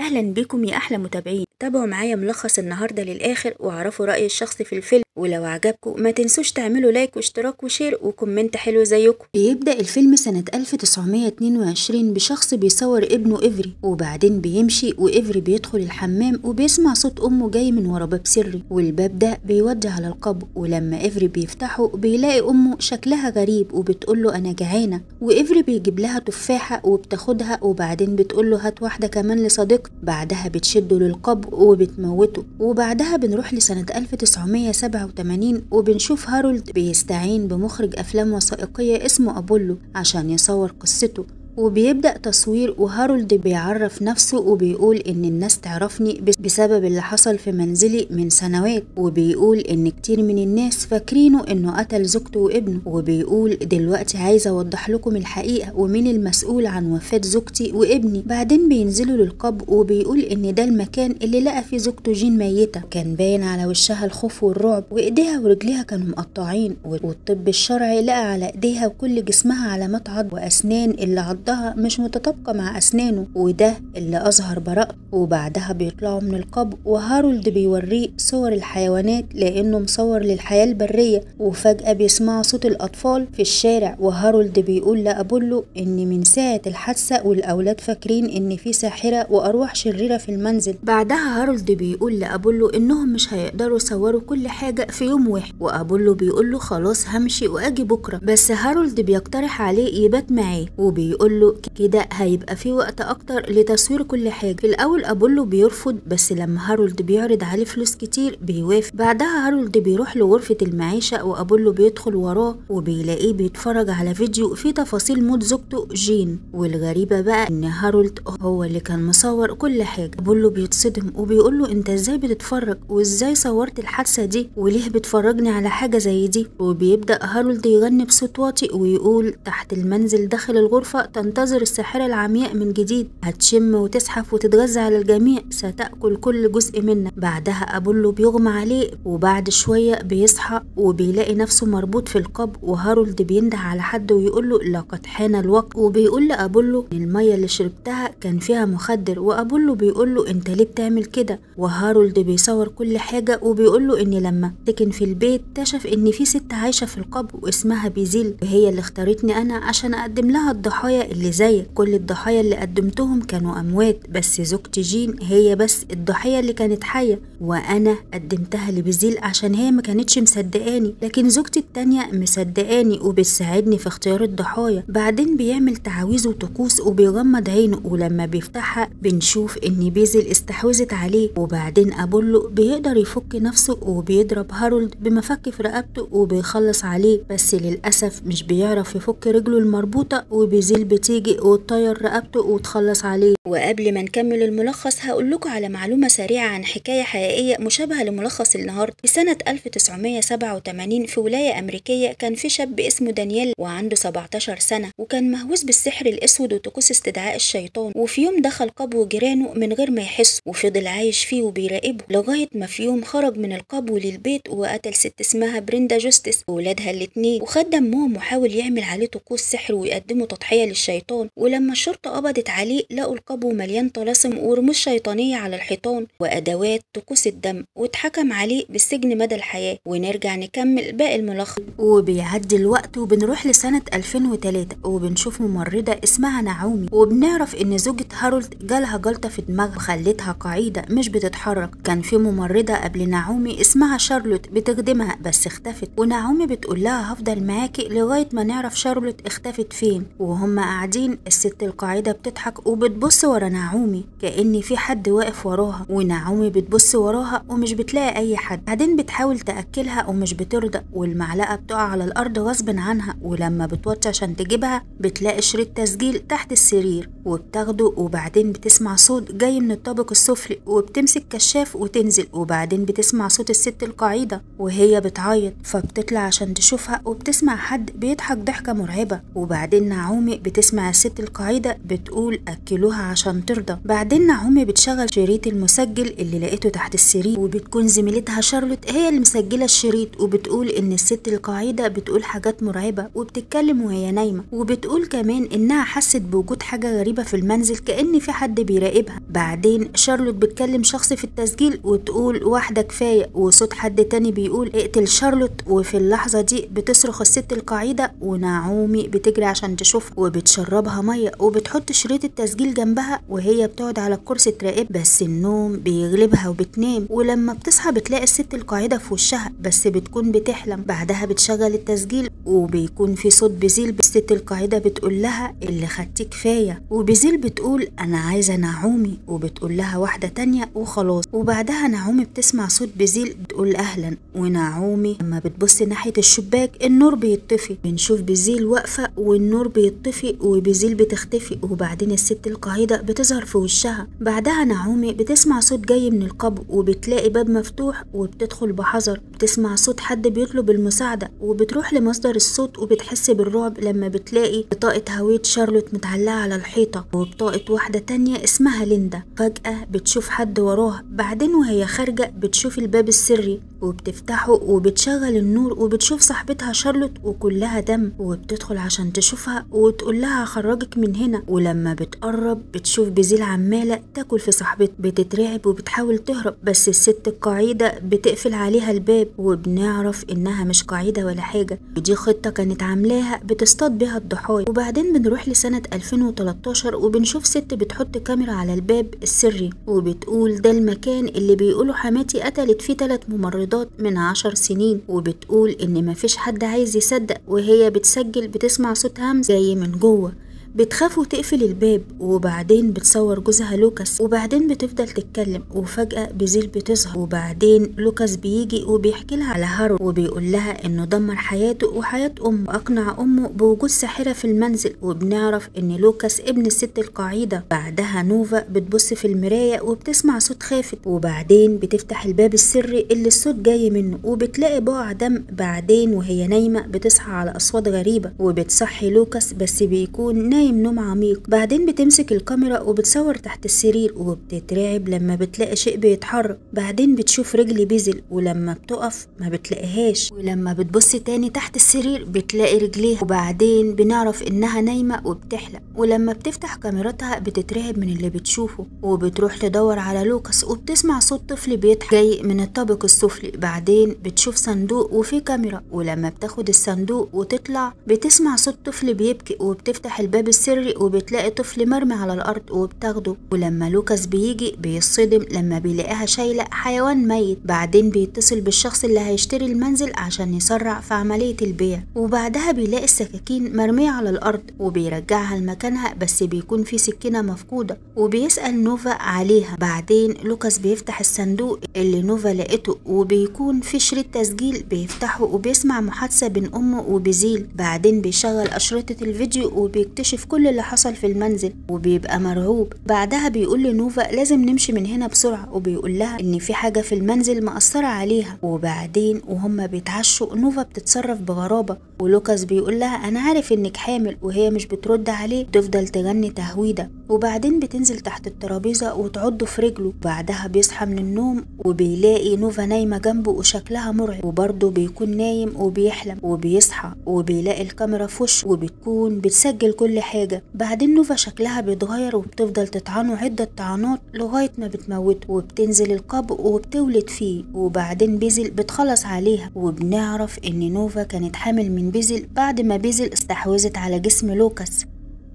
اهلا بكم يا احلى متابعين. تابعوا معايا ملخص النهارده للاخر واعرفوا راي الشخص في الفيلم، ولو عجبكم ما تنسوش تعملوا like واشتراك و share و comment حلو زيكم. بيبدا الفيلم سنة 1922 بشخص بيصور ابنه إفري، وبعدين بيمشي وإفري بيدخل الحمام وبيسمع صوت امه جاي من ورا باب سري، والباب ده بيودي على القبر. ولما إفري بيفتحه بيلاقي امه شكلها غريب وبتقول له انا جعانة، وإفري بيجيب لها تفاحة وبتاخدها، وبعدين بتقول له هات واحدة كمان لصديقتي. بعدها بتشده للقبر وبتموته. وبعدها بنروح لسنة 1987 وبنشوف هارولد بيستعين بمخرج أفلام وثائقية اسمه أبولو عشان يصور قصته، وبيبدأ تصوير. وهارولد بيعرف نفسه وبيقول إن الناس تعرفني بسبب اللي حصل في منزلي من سنوات، وبيقول إن كتير من الناس فاكرينه إنه قتل زوجته وابنه، وبيقول دلوقتي عايز أوضح لكم الحقيقة ومين المسؤول عن وفاة زوجتي وابني. بعدين بينزلوا للقبر وبيقول إن ده المكان اللي لقى فيه زوجته جين ميتة، كان باين على وشها الخوف والرعب، وإيديها ورجليها كانوا مقطعين، والطب الشرعي لقى على إيديها وكل جسمها علامات عض وأسنان اللي عض مش متطابقة مع أسنانه، وده اللي أظهر براءته. وبعدها بيطلعوا من القبر وهارولد بيوريه صور الحيوانات لأنه مصور للحياة البرية، وفجأة بيسمعوا صوت الأطفال في الشارع. وهارولد بيقول لأبولو إن من ساعة الحادثة والأولاد فاكرين إن في ساحرة وأرواح شريرة في المنزل. بعدها هارولد بيقول لأبولو إنهم مش هيقدروا يصوروا كل حاجة في يوم واحد، وأبولو بيقول له خلاص همشي وأجي بكرة، بس هارولد بيقترح عليه يبات معاه وبيقول له كده هيبقى في وقت اكتر لتصوير كل حاجة. في الاول ابولو بيرفض، بس لما هارولد بيعرض عليه فلوس كتير بيوافق. بعدها هارولد بيروح لغرفة المعيشة وابولو بيدخل وراه وبيلاقيه بيتفرج على فيديو فيه تفاصيل موت زوجته جين. والغريبة بقى ان هارولد هو اللي كان مصور كل حاجة. ابولو بيتصدم وبيقول له انت ازاي بتتفرج وازاي صورت الحادثة دي وليه بتفرجني على حاجة زي دي؟ وبيبدا هارولد يغني بصوت واطي ويقول تحت المنزل داخل الغرفة تنتظر الساحرة العمياء من جديد، هتشم وتزحف وتتغذى على الجميع، ستأكل كل جزء منك. بعدها أبولو بيغمى عليه، وبعد شوية بيصحى وبيلاقي نفسه مربوط في القبر، وهارولد بينده على حد ويقول له لقد حان الوقت، وبيقول لأبولو إن المية اللي شربتها كان فيها مخدر، وأبولو بيقول له أنت ليه بتعمل كده؟ وهارولد بيصور كل حاجة وبيقول له إن لما سكن في البيت اكتشف إن في ست عايشة في القبر واسمها بيزيل، وهي اللي اختارتني أنا عشان أقدم لها الضحايا اللي زيك، كل الضحايا اللي قدمتهم كانوا أموات، بس زوجتي جين هي بس الضحية اللي كانت حية، وأنا قدمتها لبيزيل عشان هي ما كانتش مصدقاني، لكن زوجتي التانية مصدقاني وبتساعدني في اختيار الضحايا. بعدين بيعمل تعاويذ وطقوس وبيغمض عينه، ولما بيفتحها بنشوف إن بيزيل استحوذت عليه. وبعدين أبولو بيقدر يفك نفسه وبيضرب هارولد بمفك في رقبته وبيخلص عليه، بس للأسف مش بيعرف يفك رجله المربوطة، وبيزيل بتيجي وتطير رقبته وتخلص عليه. وقبل ما نكمل الملخص هقول لكم على معلومة سريعة عن حكاية حقيقية مشابهة لملخص النهاردة. في سنة 1987 في ولاية أمريكية كان في شاب اسمه دانيال وعنده 17 سنة، وكان مهووس بالسحر الأسود وطقوس استدعاء الشيطان. وفي يوم دخل قبو جيرانه من غير ما يحس، وفضل عايش فيه وبيراقبه لغاية ما في يوم خرج من القبو للبيت وقتل ست اسمها بريندا جوستس وولادها الاتنين، وخد دمهم وحاول يعمل عليه طقوس سحر ويقدمه تضحية للشيطان. ولما الشرطة قبضت عليه لقوا القبو مليان طلاسم ورموز شيطانية على الحيطان وأدوات طقوس الدم، واتحكم عليه بالسجن مدى الحياة. ونرجع نكمل باقي الملخص. وبيعدي الوقت وبنروح لسنة 2003 وبنشوف ممرضة اسمها نعومي، وبنعرف ان زوجة هارولد جالها جلطة في دماغها وخلتها قاعدة مش بتتحرك. كان في ممرضة قبل نعومي اسمها شارلوت بتخدمها بس اختفت، ونعومي بتقول لها هفضل معاكي لغاية ما نعرف شارلوت اختفت فين. وهم قاعدين الست القاعدة بتضحك وبتبص ورا نعومي كأن في حد واقف وراها، ونعومي بتبص وراها ومش بتلاقي اي حد. بعدين بتحاول تأكلها ومش بترضى، والمعلقة بتقع على الارض غصب عنها، ولما بتوطي عشان تجيبها بتلاقي شريط تسجيل تحت السرير وبتاخده. وبعدين بتسمع صوت جاي من الطابق السفلي وبتمسك كشاف وتنزل، وبعدين بتسمع صوت الست القاعدة وهي بتعيط، فبتطلع عشان تشوفها وبتسمع حد بيضحك ضحكة مرعبة. وبعدين نعومي بتسمع وبتسمع الست القاعدة بتقول أكلوها عشان ترضى. بعدين نعومي بتشغل شريط المسجل اللي لقيته تحت السرير، وبتكون زميلتها شارلوت هي اللي مسجلة الشريط، وبتقول إن الست القاعدة بتقول حاجات مرعبة وبتتكلم وهي نايمة، وبتقول كمان إنها حست بوجود حاجة غريبة في المنزل كأن في حد بيراقبها. بعدين شارلوت بتكلم شخص في التسجيل وتقول واحدة كفاية، وصوت حد تاني بيقول اقتل شارلوت. وفي اللحظة دي بتصرخ الست القاعدة، ونعومي بتجري عشان تشوفها وبتشربها مية وبتحط شريط التسجيل جنبها وهي بتقعد على الكرسي تراقب، بس النوم بيغلبها وبتنام. ولما بتصحى بتلاقي الست القاعدة في وشها بس بتكون بتحلم. بعدها بتشغل التسجيل وبيكون في صوت بزيل، الست القاعدة بتقول لها اللي خدتيه كفاية، وبزيل بتقول انا عايزة نعومي، وبتقول لها واحدة تانية وخلاص. وبعدها نعومي بتسمع صوت بزيل بتقول اهلا، ونعومي لما بتبص ناحية الشباك النور بيطفي، بنشوف بزيل واقفة والنور بيطفي وبزيل بتختفي، وبعدين الست القاعدة بتظهر في وشها. بعدها نعومي بتسمع صوت جاي من القبو وبتلاقي باب مفتوح وبتدخل بحذر، بتسمع صوت حد بيطلب المساعدة وبتروح لمصدر الصوت، وبتحس بالرعب لما بتلاقي بطاقة هوية شارلوت متعلقة على الحيطة وبطاقة واحدة تانية اسمها ليندا. فجأة بتشوف حد وراها، بعدين وهي خارجة بتشوف الباب السري وبتفتحه وبتشغل النور وبتشوف صاحبتها شارلوت وكلها دم، وبتدخل عشان تشوفها وتقول لها هخرجك من هنا. ولما بتقرب بتشوف بزيل عمالة تاكل في صاحبتها، بتترعب وبتحاول تهرب بس الست القاعدة بتقفل عليها الباب، وبنعرف انها مش قاعدة ولا حاجة، ودي خطة كانت عاملاها بتصطاد بيها الضحايا. وبعدين بنروح لسنة 2013 وبنشوف ست بتحط كاميرا على الباب السري وبتقول ده المكان اللي بيقولوا حماتي قتلت فيه 3 ممرضات من 10 سنين، وبتقول ان مفيش حد عايز يصدق. وهي بتسجل بتسمع صوت همس جاي من جوه، بتخاف وتقفل الباب، وبعدين بتصور جوزها لوكاس، وبعدين بتفضل تتكلم، وفجأة بزيل بتظهر، وبعدين لوكاس بيجي وبيحكي لها على هارولد وبيقول لها انه دمر حياته وحياة امه واقنع امه بوجود ساحرة في المنزل، وبنعرف ان لوكاس ابن الست القاعدة. بعدها نوفا بتبص في المراية وبتسمع صوت خافت، وبعدين بتفتح الباب السري اللي الصوت جاي منه وبتلاقي بقع دم. بعدين وهي نايمة بتصحى على اصوات غريبة وبتصحي لوكاس بس بيكون نايم نوم عميق. بعدين بتمسك الكاميرا وبتصور تحت السرير وبتترعب لما بتلاقي شيء بيتحرك. بعدين بتشوف رجل بيزل، ولما بتقف ما بتلاقيهاش، ولما بتبص تاني تحت السرير بتلاقي رجليها، وبعدين بنعرف انها نايمة وبتحلم. ولما بتفتح كاميرتها بتترعب من اللي بتشوفه وبتروح تدور على لوكاس، وبتسمع صوت طفل بيضحك جاي من الطابق السفلي. بعدين بتشوف صندوق وفيه كاميرا، ولما بتاخد الصندوق وتطلع بتسمع صوت طفل بيبكي، وبتفتح الباب السري وبتلاقي طفل مرمي على الارض وبتاخده. ولما لوكاس بيجي بيصدم لما بيلاقيها شايله حيوان ميت. بعدين بيتصل بالشخص اللي هيشتري المنزل عشان يسرع في عمليه البيع، وبعدها بيلاقي السكاكين مرميه على الارض وبيرجعها لمكانها بس بيكون في سكينه مفقوده، وبيسال نوفا عليها. بعدين لوكاس بيفتح الصندوق اللي نوفا لقيته وبيكون في شريط تسجيل، بيفتحه وبيسمع محادثه بين امه وبزيل. بعدين بيشغل اشرطه الفيديو وبيكتشف كل اللي حصل في المنزل وبيبقى مرعوب. بعدها بيقول لنوفا لازم نمشي من هنا بسرعة، وبيقول لها ان في حاجة في المنزل مأثرة عليها. وبعدين وهم بيتعشوا نوفا بتتصرف بغرابة، ولوكاس بيقول لها انا عارف انك حامل، وهي مش بترد عليه، تفضل تغني تهويدة. وبعدين بتنزل تحت الترابيزة وتعضه في رجله. بعدها بيصحى من النوم وبيلاقي نوفا نايمة جنبه وشكلها مرعب، وبرضه بيكون نايم وبيحلم، وبيصحى وبيلاقي الكاميرا في وشه وبتكون بتسجل كل حاجة. بعدين نوفا شكلها بيتغير وبتفضل تطعنه عدة طعنات لغاية ما بتموته، وبتنزل القبر وبتولد فيه. وبعدين بيزل بتخلص عليها، وبنعرف ان نوفا كانت حامل من بيزل بعد ما بيزل استحوذت على جسم لوكاس.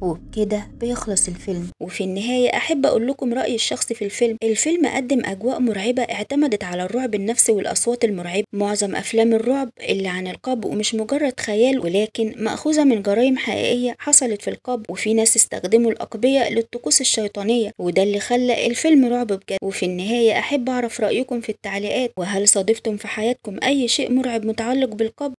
وبكده بيخلص الفيلم. وفي النهاية أحب أقول لكم رأيي الشخصي في الفيلم. الفيلم قدم أجواء مرعبة اعتمدت على الرعب النفسي والأصوات المرعبة. معظم أفلام الرعب اللي عن القبو مش مجرد خيال، ولكن مأخوذة من جرائم حقيقية حصلت في القبو، وفي ناس استخدموا الأقبية للطقوس الشيطانية، وده اللي خلى الفيلم رعب بجد. وفي النهاية أحب أعرف رأيكم في التعليقات، وهل صادفتم في حياتكم أي شيء مرعب متعلق بالقبو؟